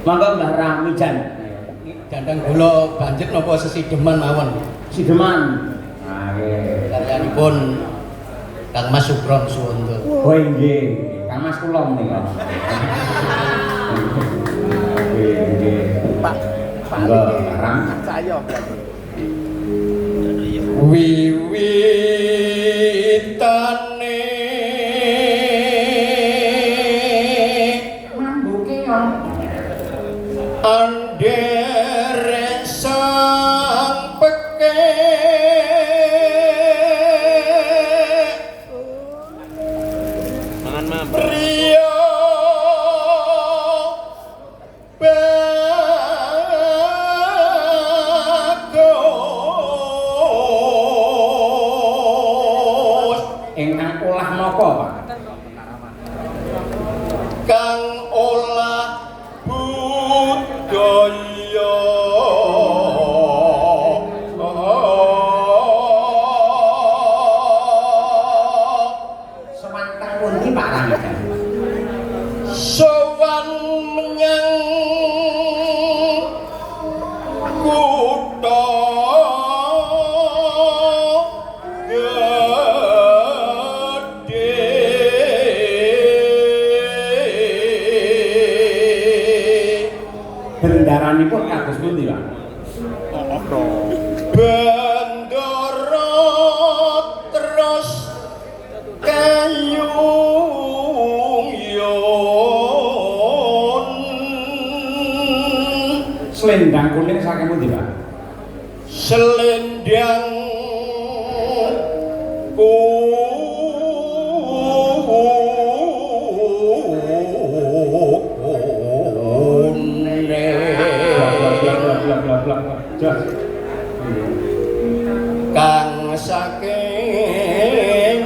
Monggo Mbah Ramijan. Gandang gula banjet napa sesideman mawon. Sideman. Nah, nggih. Karyanipun Kang Mas Sukron Suwondo. Oh nggih, Kang Mas kula menika. Nggih, nggih. Pak Pak Monggo, niki Ram. saya berarti. Wiwitane Mambuke yo. andere sang peke Mangan mam. Priya bagus Ingkang olah napa, Pak? kang olah budaya. Sowan teng pundi Pak Ramijan? Sowan menyang kutha gedhe. Bendaranipun kados pundi, Pak? Bendara terus kayung yon. Selendang kuning saking pundi, Pak? Selendang kuning Blak blak blak blak blak. Jos. Kang saking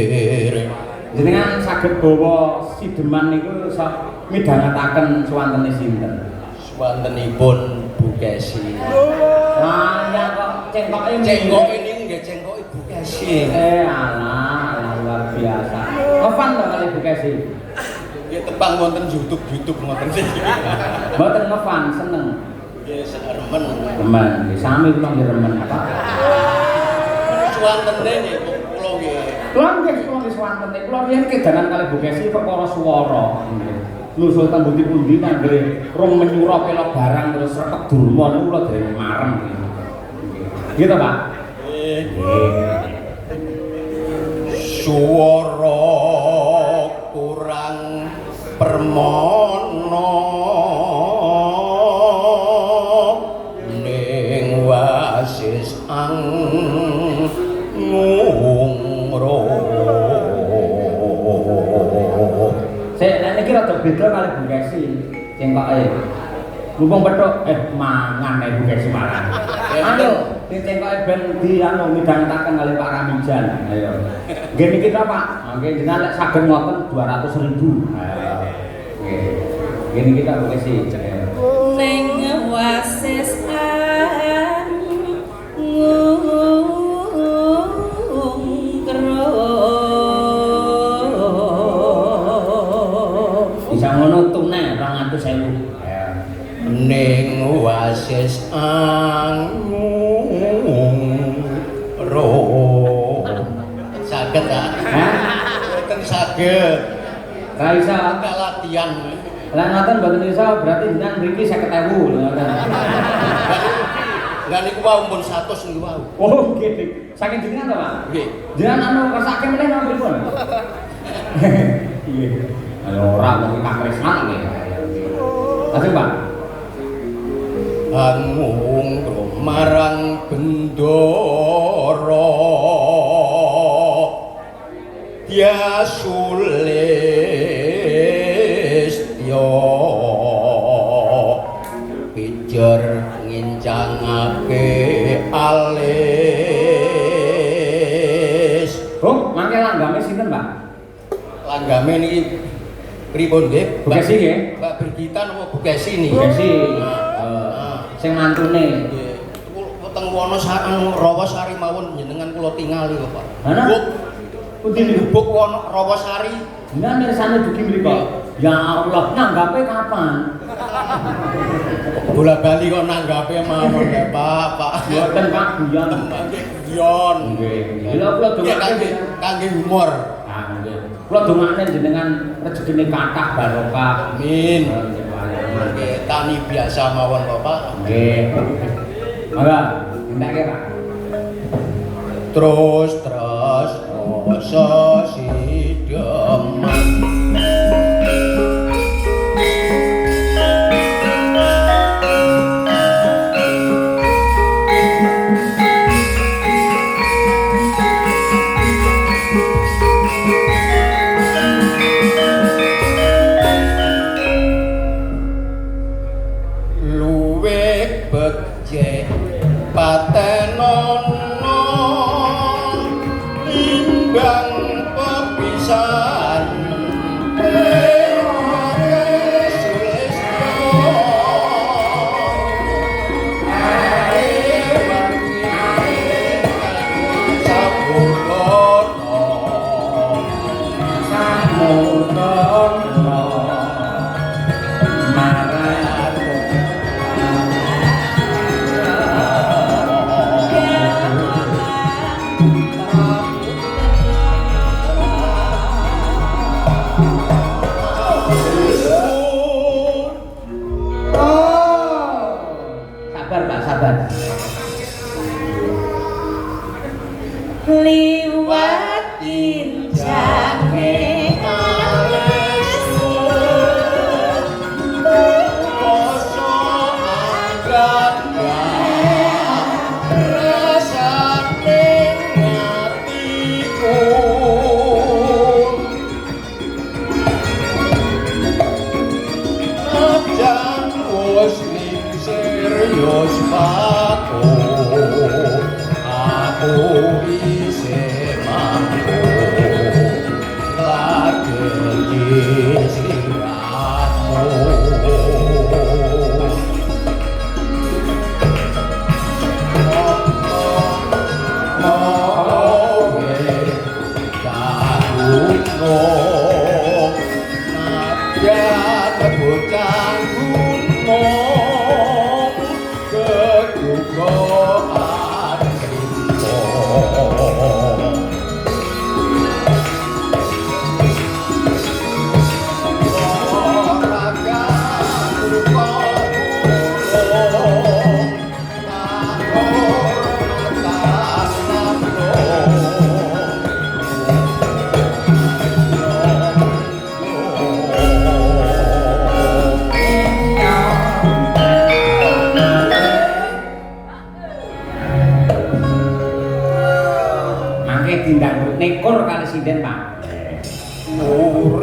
wukir. Jenengan saged bawa sideman niku sok midhangetaken suwantene sinten? Suwantenipun Bu Kesi. Wah, ya kok cengkoke Cengkoke niku nggih cengkoke Bu Kesi. Eh, alah, alah, luar biasa. Ngefan to kali Bu Kesi? Nggih tepang wonten YouTube-YouTube ngoten sih. Mboten ngefan, seneng. Nggih seneng remen. Remen, nggih sami kula nggih remen, Pak. Suwantene nggih kula nggih. Kula nggih kula nggih suwantene. Kula riyen kedanan kali Bu Kesi perkara swara. Nggih. Nusul teng pundi-pundi anggere rong menyura kela barang terus repek durma niku kula dereng marem. Nggih. Gitu, Pak? Nggih. Nggih. Suara kurang permono ning wasis angungro. Sik, nek niki rada beda kali Bu Kesi cengkoke. Mumpung petuk mangan nek Bu Kesi mangan. Anu, di cengkoke ben di anu midhangetaken kali Pak Ramijan. Ayo. Nggih niki ta, Pak? Nggih jenengan lek saged ngoten 200.000. Ayo. Nggih. Nggih niki ta Bu Kesi. Ayo. Ning wasis angungro. Bisa ngono tunai 200.000. Ayo. Ning wasis angungro saged ta? Hah? Mboten saged. Ra iso. Agak latihan. Lah ngoten mboten iso berarti jenengan mriki 50.000 lho ngoten. Lah niku wau pun 100 niku wau. Oh nggih, Dik. Saking jenengan to, Pak? Nggih. Jenengan anu kersake meneh napa pripun? Nggih. Ayo ora wong Kang Krisna nggih. Lajeng, Pak. Angungro marang bendara ya sulistya pijer ngincangake alis. Oh, mangke langgame sinten, Pak? Langgame niki pripun nggih? Bu Kesi nggih. Mbak Birgita napa Bu Kesi niki? Bu Kesi. Sing mantune. Nggih. Weteng Wono Rawasari mawon jenengan kula tingali kok, Pak. Mana? Gubuk. Pundi niku? Gubuk Wono Rawasari. Nah mirsane dugi mriku. Ya Allah, nanggape kapan? Bola bali kok nanggape mawon ya, Pak, Pak. Mboten Pak guyon. Kangge guyon. Nggih. Lha kula Nggih, dongake kangge humor. Ah nggih. Kula dongakne jenengan rezekine kathah barokah. Amin. Nggih, Pak. Nggih, tani biasa mawon kok, Pak. Nggih. Mangga, ndake Pak. Terus terus rasa sideman. Luwih becik patenono limbang pepisan. Sabar Pak, sabar. Liwat injake alismu Aku isih mampu ngladeni sliramu. Mangke dindang nekur kali sinden Pak. Urip